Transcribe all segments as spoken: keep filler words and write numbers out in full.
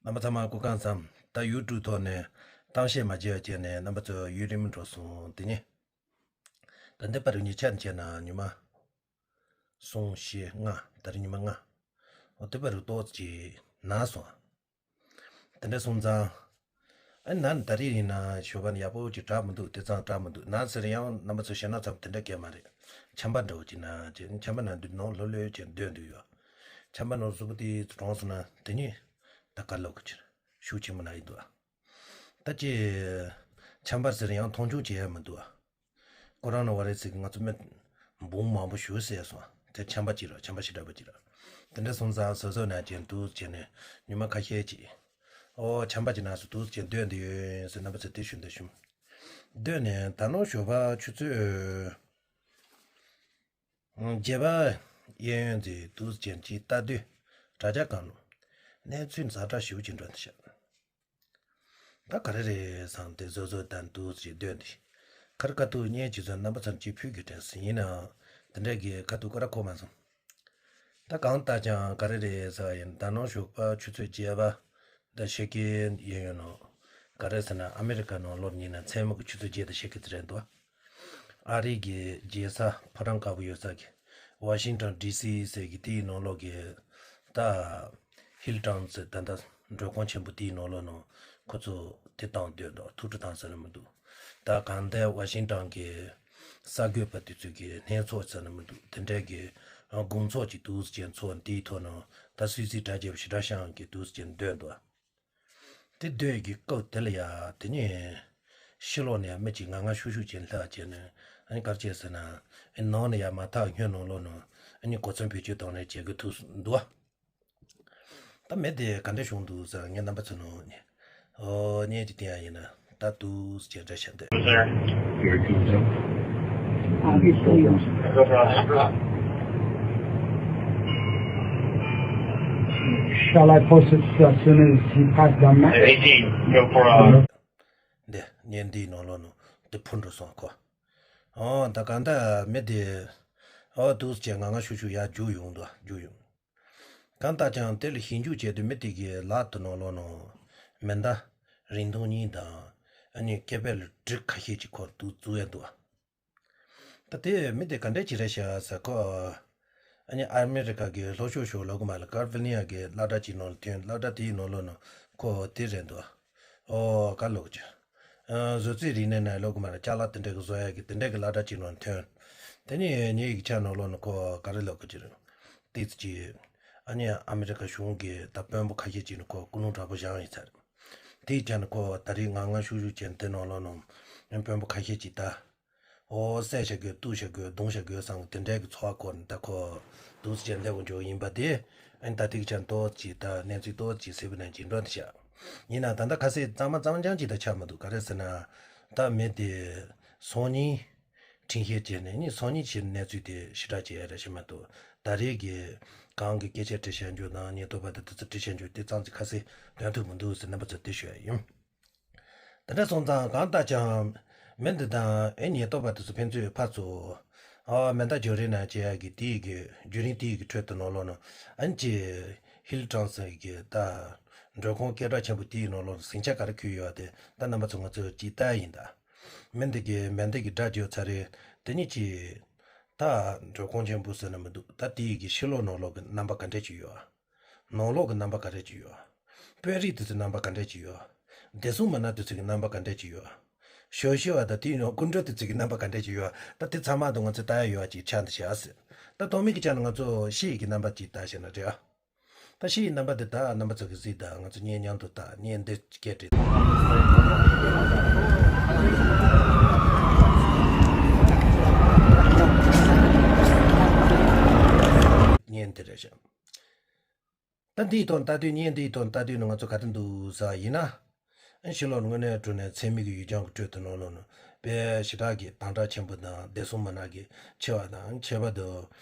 རྣམ་པ་ཚང་མ་སྐུ་ཁམས་བཟང་། ད་ཡུ་ཊུབ་ཐོག་ནས་གཏམ་བཤད་མ་བྱས་པ་བྱས་ནས་རྣམ་པ་ཚོ་ཡུན་རིང་མོ་འགྲོ་སོང་། དེ་ནས་ད་འདི་པར་ཉིན་ཆ་བྱས་ན་ཉི་མ་གསུམ་བཞི་ལྔ། ད་རེས་ཉི་མ་ལྔ། འོ་དེ་པར་ཏོག་ཙམ་ཅིག་ན་སོང་། དེ་འདྲ་སོང་ཙང་། ཨ་ནི་ད་རེས་ཡིན་ན་ཞོགས་པ་ནས་ཡག་པོ་ཅིག་དྲག་མི་འདུག་དེ་ཙང་དྲག་མི་འདུག་ན་ཟེར་ཡང་རྣམ་པ་ཚོ་ཞེ་ན་ཚ་པོ་དེ་འདྲ་སྐད་མ་རེད། ཆམ་པ་འདྲ་བོ་ཅིག་ན་ཅིག་ཆམ་པ་ན་འདུག་ནང་ལྷོད་ལྷོད་ཅིག་སྡོད་འདུག་ཡོད། ཆམ་པ་ནང་གཟུགས་པོ་དེ་གྲང་སོང་ན་དེ་ནས་ད་ག་ལོག་གི་ཕྱིར་ཤུགས་ཆེན་པོ་ན་ཡི་འདུག་ད་ཅི་ཆམ་པ་ཟེར་ཡང་མཐོང་ཆུང་བྱེད་ཡ་མི་འདུག་ཀོ་རོ་ན་བྷ་རེ་སི་གིས་ང་ཚོ་མི་འབུམ་མང་པོ་ཞིག་བསད་སོང་། དེ་ཆམ་པ་ཅིག་ར་ཆམ་པ་ཞེ་དྲག་པ་ཅིག་ར། དེ་འདྲ་སོང་ཙང་སོ་སོ་ན་ཅན་དུས་བྱས་ནས་ཉི་མ་ཁ་ཤས་ཅིག་ཨོ་ཆམ་པ་ཅིག་ན་སོ་དུས་བྱས་སྡོད་འདི་ཡོད་ཟེར་རྣམ་པ་ཚོ་དེ་ཞུ་འདི་ཞུ། སྡོད་ནས་ད་ནང་ཞོགས་པ་ཆུ་ཚོད་བརྒྱད་པ་གཡས་གཡོན་ཙམ་དུས་བྱས་ཅིག་ལྟ་དུས་དྲ་རྒྱ་སྒང་ལ་གནས་ཚུལ་ཛ་དྲག་ཞེ་པོ་ཅིག་འགྲོ་འདི་ཤག་ད་ག་རེ་རེད་བསམ་སྟེ་བཟོད་བཟོད་དང་འདུག་ཅེས་སྡོད་དེ། ཁར་ཁ་ཐུག་བརྙན་ཅིག་བཟོས་རྣམ་པ་ཚོར་ཅིག་ཕུལ་དགོས་དྲན་སོང་། ཡིན་ནའང་དེ་འདྲ་གི་ཁ་ཐུག་ཀ་ར་ཁོ་མ་སོང་། ད་གང་ལྟར་ཀྱང་ག་རེ་རེད་ཟེར་བ་ཡིན། ད་ནང་ཞོགས་པ་ཆུ་ཚོད་བརྒྱད་པ་ད་ཕྱི་རྒྱལ་ཡིན་ཡོད་ནོ། ག་རེ་ཟེར་ན་ཨ་མེ་རི་ཀ་ནང་ལོགས་ཡིན་ན་མཚན་མོ་གི་ཆུ་ཚོད་བརྒྱད་དང་ཕྱེད་ཀ་དེ་རེད་འདུག་ཨ་རི་གི་རྒྱལ་ས་ཕོ་བྲང་དཀར་པོ་ཡོད་ས་གི་ཝ་ཤིང་ཊོན་ཌི་སི་ཟེར་གི་དེའི་ནང་ལོགས་གི་ད་ཧིལ་ཊོན་ཟེར་ད་ལྟ་མགྲོན་ཁང་ཆེན་པོ་དེའི་ནང་ལོགས་ནང་ཁོ་ཚོ་དེ་བཏང་སྡོད་འདུག་ཐུགས་སྤྲོ་བཏང་ཟེར་ན་མི་འདུག་ད་གང་ལྟར་ཝ་ཤིང་ཊོན་གི་གསར་འགོད་པ་དེ་ཚོ་གི་ལྷན་ཚོགས་ཟེར་ན་མི་འདུག་དེ་འདྲའི་གི་དགོང་ཚོགས་ཀྱི་དུས་ཆེན་ཚོགས་དེའི་ཐོག་ནང་ད་སུད་སི་དྲ་རྒྱ་ཞེ་དྲག་ཤང་གི་དུས་ཆེན་སྡོད་འདུག་དེ་སྡོད་ཀྱི་སྐབས་དེ་ལ་ཡ་དེ་ནས་ཕྱི་ལོགས་ནས་མི་གཅིག་ང་ང་ཤུག་ཤུག་ཅན་ལྷག་བྱས་ནས་ཨ་ནི་ག་རེ་བྱས་ཟེར་ན་ཨ་ནི་ནང་ནས་ཡ་མ་ཐག་སྔོན་ནང་ལོགས་ནང་ཨ་ནི་གོ་མཚོན་བེད་སྤྱོད་གཏོང་རེས་བྱེད་དགོས་ཐུག་འདུག་ད་མི་དེ་ག་འདྲ་བྱུང་འདུག་ཟེར་ངས་རྣམ་པ་ཚོ་ནང་ནས་ཨོ་བརྙན་གཅིག་བསྟན་ཡ་ཡིན་ན་ད་འདུག་ཟེར་འདྲ་བྱས་འདུག Here it comes up. Obviously, yes. Shall I post it as soon as he passed down there? eighteen, go for uh, འདི་བརྙན་འདིའི་ནང་ལོགས་ནང་དེ་འཕུར་འགྲོ་སོང་ཁོ། ཨོ་ད་གང་ལྟར་མི་དེ་ཨོ་འདུག་ཟེར་ང་ང་ཤུག་ཤུག་ཡར་རྒྱུགས་ཡོང་འདུག་རྒྱུགས་ཡོང་། གང་ལྟར་ཀྱང་དེ་ལ་ཞིབ་འཇུག་བྱས་དུས་མི་དེ་གི་ལག་ཏུ་ནང་ལོགས་ནང་མེ་མདའ་རིང་ཐུང་གཉིས་དང་ཨ་ནི་སྐེད་པའི་ལ་གྲི་ཁ་ཤས་ཅིག་ཁོ་འདུག་བཙུགས་ཡ་འདུག་ད་དེ་མི་དེ་ག་འདྲས་ཅིག་རེད་ཤག་ཟེར་ཁོ། ཨ་ནི་ཨ་མེ་རི་ཀ་གི་ལྷོ་ཕྱོགས་ཕྱོགས་ལོག་གི་མ་ལ་ཀར་ཕི་ལི་ཡ་གི་སློབ་གྲྭ་གཅིག་ནང་ལ་ཐོན། སློབ་གྲྭ་དེའི་ནང་ལོགས་ནང་ཁོ་དེ་རེད་འདུག་ཨོ་ག་ལོག་ཅིག་བཟོ་རྩིས་རིག་གནས་ནང་ལོག་གི་མ་ལ་ཅ་ལག་དེ་འདྲས་གི་བཟོ་ཡ་གི་དེ་འདྲས་གི་སློབ་གྲྭ་གཅིག་ནང་ལ་ཐོན། དེ་ནས་ངའི་ཡིག་ཆ་ནང་ལོགས་ནང་ཁོ་ག་རེ་ལོག་གི་ཅིག་རེད། ཏིག་ཙི་ཅིག་ཨ་ནི་ཨ་མེ་རི་ཀ་གཞུང་གི་ད་དཔོན་པོ་ཁ་ཤས་ཅིག་ནི་ཁོ་ཀུན་སློང་དྲག་པོ་བཞག་ཡིན་ཚར། དེའི་ཆ་ནས་ཁོ་ད་རེས་ང་ང་ཤུག་ཤུག་ཅན་དེ་ནང་ལོགས་ནང་དཔོན་པོ་ཁ་ཤས་ཅིག་ད། ཨོ་བསད་བྱ་དགོས་གཏུབ་བྱ་དགོས་རྡུང་བྱ་དགོས་བསམ་གི་དེ་འདྲའི་གི་ཚོར་བ་འཁོར་ནས་ད་ཁོ་འདུག་སེ་བྱས་སླེབས་འགྱོ་ཡིན་པ་དེ། ཨ་ནི་ད་ཐིག་ཆ་ཏོག་ཅིག་ད་གནས་ཚུལ་ཏོག་ཅིག་གསལ་པོ་ནང་ཅིག་འགྲོ་འདི་ཤག་ཡིན་ན་ད་ལྟ་ཁ་གསལ་གཙང་མ་གཙང་རྐྱང་ཅིག་ད་ཆགས་མི་འདུག་ག་རེ་ཟེར་ན། ད་མི་དེ་སང་ཉིན་ཁྲིམས་བཤེར་བྱས་ནས་ནི་སང་ཉིན་ཕྱིར་གནས་ཚུལ་དེ་ཞེ་དྲག་ཅིག་ཡ་ར་ཤེས་མ་ཐུབ། ད་རེས་ཀྱི་གང་གི་སྐད་ཆ་དྲི་བྱ་རྒྱུ་དང་ཉེན་རྟོག་པ་དེ་དུས་ཚོད་དྲི་བྱ་རྒྱུ་དེ་ཙམ་ཅིག་ཁ་གསལ་འདོན་ཐུབ་མི་འདུག་ཟེར་རྣམ་པ་ཚོར་དེ་ཞུ་ཡ་ཡིན། དེ་འདྲ་སོང་ཙང་གང་ལྟར་ཀྱང་མི་འདི་དང་ཨེ་ཉེན་རྟོག་པ་དེ་ཚོ་ཕན་ཚུན་ཕར་ཚུར་ཨ་མེ་མདའ་རྒྱག་རེས་ན་བྱེད་ཡག་གི་དེའི་གི་བརྒྱུད་རིམ་དེའི་གི་ཁྲོད་དུ་ནང་ལོགས་ནང་ཨ་ནི་ཅི་ཧིལ་ཊོན་ཟེར་གི་ད་མགྲོན་ཁང་སྐད་གྲགས་ཆེན་པོ་དེའི་ནང་ལོགས་ཟིང་ཆ་ག་རེ་ཁུལ་ཡོད་དེ་ད་རྣམ་པ་ཚོ་ང་ཚོས་ཅིག་ལྟ་ཡ་ཡིན་ད། མི་འདི་གི་མེ་མདའ་གི་སྒྲ་བརྗོད་ཚར་རེད། དེ་ཉིད་ཀྱི་ད་མགྲོན་ཁང་ཆེན་པོ་ཟེར་ན་མི་འདུག་ད་དེའི་གི་ཕྱི་ལོགས་ནང་ལོགས་གི་རྣམ་པ་ག་འདྲས་ཅིག་ཡོད། ནང་ལོགས་ཀྱི་རྣམ་པ་ག་རེ་ཅིག་ཡོད། དཔོན་རིགས་དེ་ཚོའི་རྣམ་པ་ག་འདྲ་ཅིག་ཡོད། བདེ་སྲུང་མི་སྣ་དེ་ཚོ་གི་རྣམ་པ་ག་འདྲ་ཅིག་ཡོད། ཞོ་ཞི་བ་དང་དེའི་ནང་སྐུ་མགྲོན་དེ་ཚོ་གི་རྣམ་པ་ག་འདྲ་ཅིག་ཡོད། ད་དེ་ཚང་མ་དང་ང་ཚོས་ལྟ་ཡ་ཡོད་ཅིག་ཆགས་འདི་བྱ་ཟེར། ད་སྟོང་མི་གི་ཆ་ནས་ང་ཚོ་ཤི་ཡི་གི་རྣམ་པ་ཅིག་ལྟ་ཤེས་ན་འདྲ། ད་ཤི་ཡི་རྣམ་པ་དེ་ད་རྣམ་པ་ཚོ་གི་གཟིགས་དང་ང་ཚོ་གཉིས་མཉམ་དུ་ལྟ་གཉིས་འདི་སྐད་བྲིས་དང་། གཉིས་འདི་རེད་ཤག་ད་འདིའི་ཐོག་ལྟ་དུས་བརྙན་འདིའི་ཐོག་ལྟ་དུས་ནི་ང་ཚོ་ག་དུས་འདུག་ཟེར་བ་ཡིན་ན། ཨ་ཕྱི་ལོགས་དངོས་གནས་དྲང་གནས་མཚན་མི་གི་ཡུལ་ལྗོངས་ཀྱི་ཁྲོད་དུ་ནང་ལོགས་ནང་དཔེ་ཞེ་དྲག་གི་དམ་དྲག་ཆེན་པོ་དང་བདེ་སྲུང་མི་སྣ་གི་ཆེ་བ་དང་ཁྱད་པར་དུ་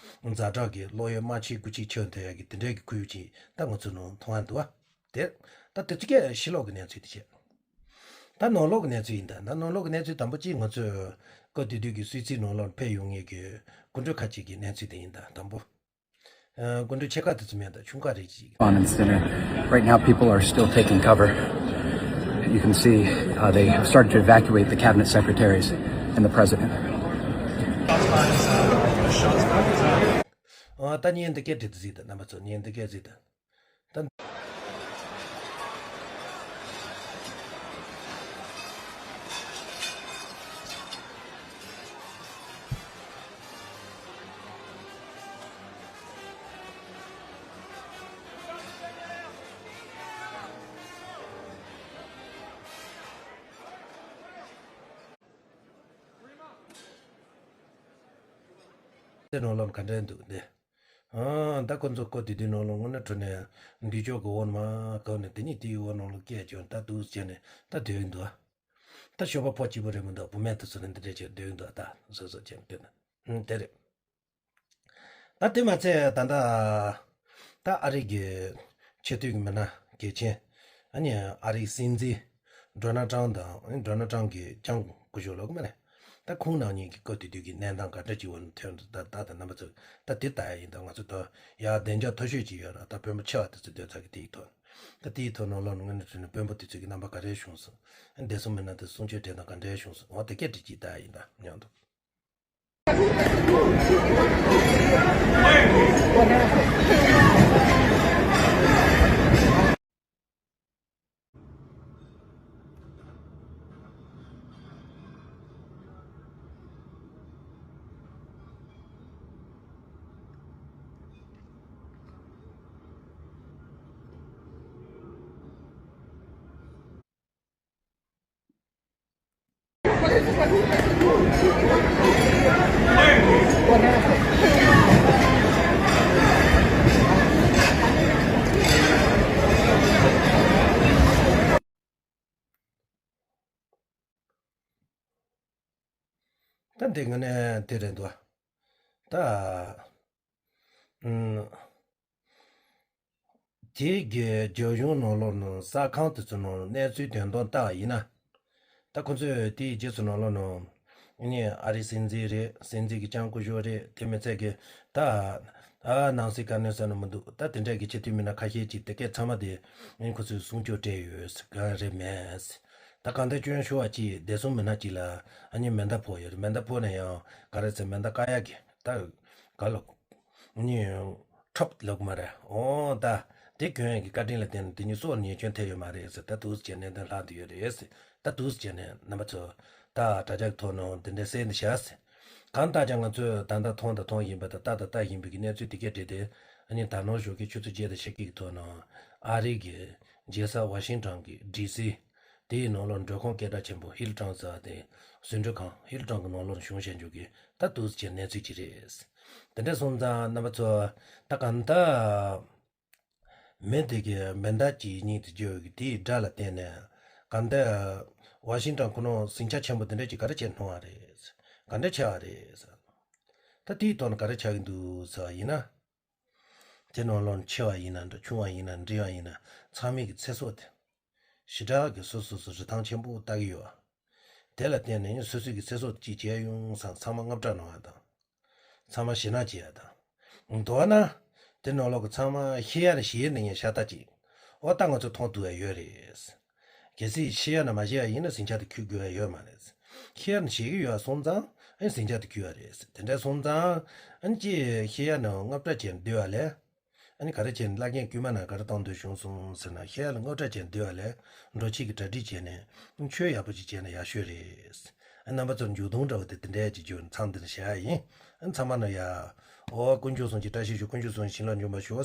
ཛ་དྲག་གི་གློག་གཡོན་དམར་ཆའི་སྐུ་མཆེད་མཆོད་བསྡད་ཡ་གི་དེ་འདྲའི་གི་ཁོར་ཡུག་ཅིག་ད་ང་ཚོ་ནང་མཐོང་ཡ་འདུག་བ། དེ་ད་དེ་ཚོ་གས་ཕྱི་ལོགས་ཀྱི་གནས་ཚུལ་དེ་བྱས། ད་ནང་ལོགས་ཀྱི་གནས་ཚུལ་ཡིན་ད་ད་ནང་ལོགས་ཀྱི་གནས་ཚུལ་དང་པོ་གཅིག་ང་ཚོས་སྐབས་དེ་དུས་ཀྱི་སུད་སིའི་ནང་ལོགས་ཕེབས་ཡོང་མཁན་གྱི་སྐུ་མགྲོན་ཁ་ཅིག་གི་གནས་ཚུལ་དེ་ཡིན་ད་དང་པོ། ཨ། སྐུ་མགྲོན་ཕྱེད་ཀ་དེ་ཚོ་མེད་ད། ཆུང་ཀ་རེ་ཅིག Comments dinner. Right now, people are still taking cover. You can see uh, they have started to evacuate the cabinet secretaries and the president. ཨ། ད་བརྙན་འདི་སྐད་དེ་གཟིགས་དང་། རྣམ་པ་ཚོ་བརྙན་འདི་སྐད་གཟིགས་དང་། ད། དེ་ནང་ལོགས་ག་འདྲ་འདུག་འདི། ཨང་། ད་ཁོ་ཚོ་སྐོར་དེ་དུས་ནང་ལོགས་དངོས་གནས་དྲང་གནས་འདི་ཕྱོགས་ཀྱི་འོག་མ་གང་ནས་དེ་གཉིས་དེའི་འོག་ནང་ལོགས་སྐད་བྱུང་། ད་འདུག་བྱས་ནས་ད་སྡོད་འདུག་ད་ཞོགས་པ་ཕོ་གཅིག་པུ་རེད་མི་འདུག་བུད་མེད་དེ་ཚོ་ནི་འདི་འདྲས་བྱས་སྡོད་འདུག་ད་སོ་སོ་བྱས་ནས་སྡོད་ན། ཨང་། དེ་རེད། ད་དེ་མ་ཚད་ད་ལྟ་ད་ཨ་རི་གི་ཆེས་མཐོའི་མི་སྣ་གལ་ཆེན། ཨ་ནི་ཨ་རིའི་སྲིད་འཛིན་ཌོ་ནལ་ཊམ་དང་། ཨ་ནི་ཌོ་ནལ་ཊམ་གི་ལྕམ་སྐུ་ཞབས་ལོག་མ་རེད། ད་ཁོང་རྣམ་གཉིས་ཀྱི་སྐབས་དེ་དུས་ཀྱི་གནས་སྟངས་ག་འདྲ་ཅིག་འོག་ནས་ཐོན་འདུག་ད་ད་ད་རྣམ་པ་ཚོ་ད་དེ་ལྟ་ཡ་ཡིན། ད་ང་ཚོ་ད་ཡ་བདེ་འཇགས་མཐོ་ཤོས་ཅིག་ཡོད་ར། ད་དཔོན་པོ་ཆེ་བ་དེ་ཚོ་སྡོད་ས་གི་དེའི་ཐོག་ད་དེའི་ཐོག་ནང་ལོགས་ནས་ངོས་ནས་བྱས་ན་དཔོན་པོ་དེ་ཚོ་གི་རྣམ་པ་ག་རེ་བྱུང་སོང་། བདེ་སྲུང་མི་སྣ་དེ་གསུང་ཆོས་དྲན་སྟངས་ག་འདྲ་བྱུང་སོང་། འོ་དེ་སྐད་དེ་ཅིག་ལྟ་ཡ་ཡིན། ད་མཉམ་དུ། ད་འདི་ངོས་ནས་དེ་རེད་འདུག་ད། ཨུམ། དེ་གི་རྒྱབ་ལྗོངས་ནང་ལོགས་ནང་གསར་ཁང་དེ་ཚོ་ནང་གནས་ཚུལ་དོན་དག་བལྟ་བ་ཡིན་ན། ད་ཁོ་ཚོས་དེའི་རྗེས་སུ་ནང་ལོགས་ནང་ནི་ཨ་རིའི་སྲིད་འཛིན་རེད། སྲིད་འཛིན་གྱི་ལྕམ་སྐུ་ཞབས་རེད། དེ་མི་ཚད་ཀྱི་ད་ཨ་ནང་སྲིད་བཀའ་བློན་ཟེར་ན་མི་འདུག་ད་དེ་འདྲ་གི་ཆེས་མཐོའི་མི་སྣ་ཁ་ཤས་ཅིག་དེ་སྐད་ཚང་མ་དེ་ཨ་ནི་ཁོ་ཚོས་གསུང་ཆོས་སྤྲད་ཡོད། ག་རེ་མེད། ད་གང་ལྟར་སྐྱོན་ཤོར་བ་ཅིག་བདེ་སྲུང་མི་སྣ་ཅིག་ལ་ཨ་ནི་མེ་མདའ་ཕོག་ཡོད་རེད། མེ་མདའ་ཕོག་ན་ཡང་ག་རེ་ཟེར། མེ་མདའ་བཀག་ཡག་གི་ད་ག་ལ་ནི་ཁྲབ་ལབ་མ་རེད། འོ་ད་དེ་གྱོན་ཡག་གི་བཀའ་དྲིན་ལ་བརྟེན་ནས་དེ་ཉིད་སྲོག་ལ་ཉེས་སྐྱོན་ཐེབས་ཡོད་མ་རེད་ཟེར། ད་འདུག་སེ་བྱས་ནས་གནད་དོན་ལྷག་བསྡད་ཡོད་རེད་ཟེར། ད་འདུག་སེ་བྱས་ནས་རྣམ་པ་ཚོ་ད་དྲ་རྒྱ་གི་ཐོག་ནང་འདི་འདྲའི་གསལ་འདི་བཞག་ཟེར། གང་ལྟར་ཀྱང་ང་ཚོས་ད་ལྟ་མཐོང་དང་མཐོང་བཞིན་པ་དང་ལྟ་དང་ལྟ་བཞིན་པའི་གི་གནས་ཚུལ་དེ་གས་འབྲེལ་ཏེ། ཨ་ནི་ད་ནངས་ཞོགས་ཀའི་ཆུ་ཚོད་བརྒྱད་དང་ཕྱེད་ཀའི་ཐོག་ནང་ཨ་རི་གི་རྒྱལ་ས་ཝ་ཤིང་ཊོན་གྱི་ཌི་སི་དེའི་ནང་ལོགས་མགྲོན་ཁང་སྐད་གྲགས་ཆེན་པོ་ཧིལ་ཊོན་ཟེར་བ་དེ། ཟུར་འབྲེལ་ཁང་ཧིལ་ཊོན་གྱི་ནང་ལོགས་བཞུགས་བཞིན་འཇུག་གི་ད་འདུག་སེ་བྱས་གནས་ཚུལ་ཅིག་རེད། དེ་འདྲ་སོང་ཙང་རྣམ་པ་ཚོ་ད་གང་ལྟར་མི་དེ་གི་མེ་མདའ་གཅིག་གཉིས་དེ་བརྒྱབ་ཡོད་གི་དེའི་དགྲ་ལ་བརྟེན་ནས་གང་ལྟར་ཝ་ཤིང་ཊོན་ཁོ་ནང་ཟིང་ཆ་ཆེན་པོ་དེ་འདྲ་ཅིག་ག་རེ་བྱས་སྣང་བ་རེད། ག་འདྲ་ཆགས་པ་རེད། ད་དེའི་ཐོག་ནས་ག་རེ་ཆགས་ཀྱི་འདུག་ཟེར་བ་ཡིན་ན། དེ་ནང་ལོགས་ཆེ་བ་ཡིན་ན་འདྲ། ཆུང་བ་ཡིན་ན་འདྲ། འབྲིང་བ་ཡིན་ན་འདྲ། ཚང་མའི་གི་ཚེ་སྲོག་དེ་ཞེ་དྲག་གི་སོ་སོ་སོ་རིན་ཐང་ཆེན་པོ་ལྟ་གི་ཡོད། དེ་ལ་བརྟེན་ནས་སོ་སོའི་གི་ཚེ་སྲོག་ཅིག་བྱས་ཡོང་ཙང་ཚང་མ་དངངས་སྐྲག་གནང་བ་དང་། ཚང་མ་ཞེད་སྣང་བྱེད་ཡ་དང་། མདོར་ན། དེ་ནང་ལོགས་གི་ཚང་མ་ཤི་ཡ་ནི་ཤི་ཡ་ནི་ཡང་ཤ་སྟག་ཅིག་འོ་ད་ང་ཚོ་མཐོང་ཐུབ་ཡ་ཡོད་རེད། གལ་སྲིད་ཤི་ཡ་ན་མ་ཤི་ཡ་ཡིན་ན་ཟིང་ཆ་དེ་ཁུར་དགོས་ཡ་ཡོད་མ་རེད། ཤི་ཡ་ན་ཤི་གི་ཡོད་སོང་ཙང་ཨ་ནི་ཟིང་ཆ་དེ་ཁུར་ཡ་རེད། དེ་འདྲ་སོང་ཙང་ཨ་ནི་ཅིག་ཤི་ཡ་ན་དངངས་སྐྲག་བྱས་སྡོད་པ་ལས། ཨ་ནི་ག་རེ་བྱས་ནས་བླ་རྒན་རྐུན་མ་ན་ག་རེ་གཏོང་འདོད་བྱུང་སོང་ཟེར་ན། ཤི་ཡ་ལ་དངངས་སྐྲག་བྱས་སྡོད་པ་ལས་འགྲོ་ཆེད་ཀྱི་གྲ་སྒྲིག་བྱས་ནས་ཆོས་ཡག་པོ་ཅིག་བྱས་ན་ཡག་ཤོས་རེད། ཨ་རྣམ་པ་ཚོར་མཇུག་སྡོམ་འདྲ་བོ་དེ་དེ་འདྲ་ཅིག་བརྗོད་ནས་མཚམས་འདི་ནས་བཞག་ཡ་ཡིན། ཨ་ཚང་མ་ན་ཡ། ཨོ་དཀོན་མཆོག་གསུམ་གྱི་བཀྲ་ཤིས་ཤོག་དཀོན་མཆོག་གསུམ་བྱིན་རླབས་འབྱུང་བར་ཤོག་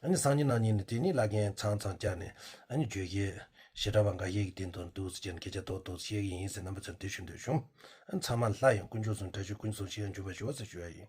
ཨ་ནི་སང་ཉིན་གནངས་ཉིན་ནས་དེ་ནི་བླ་རྒན་ཚང་ཚང་བཅར་ནས་ཨ་ནི་བརྗོད་གཞི་ཞེ་དྲག་པ་འགའ་ཤས་ཀྱི་སྟེང་དུ་འདུག་སེ་བྱས་ནས་སྐད་ཆ་ཏོག་ཏོག་བཤད་ཀྱི་ཡིན་ཟེར་རྣམ་པ་ཚོར་འདི་ཞུ་འདོད་བྱུང་། ཨ་ཚང་མ་ལ་ཡང་དཀོན་མཆོག་གསུམ་བཀྲ་ཤིས་དཀོན་མཆོག་གསུམ་ཞེ་དྲག་འབྱུང་བར་ཤོག་ཟེར་ཞུ་ཡ་ཡིན།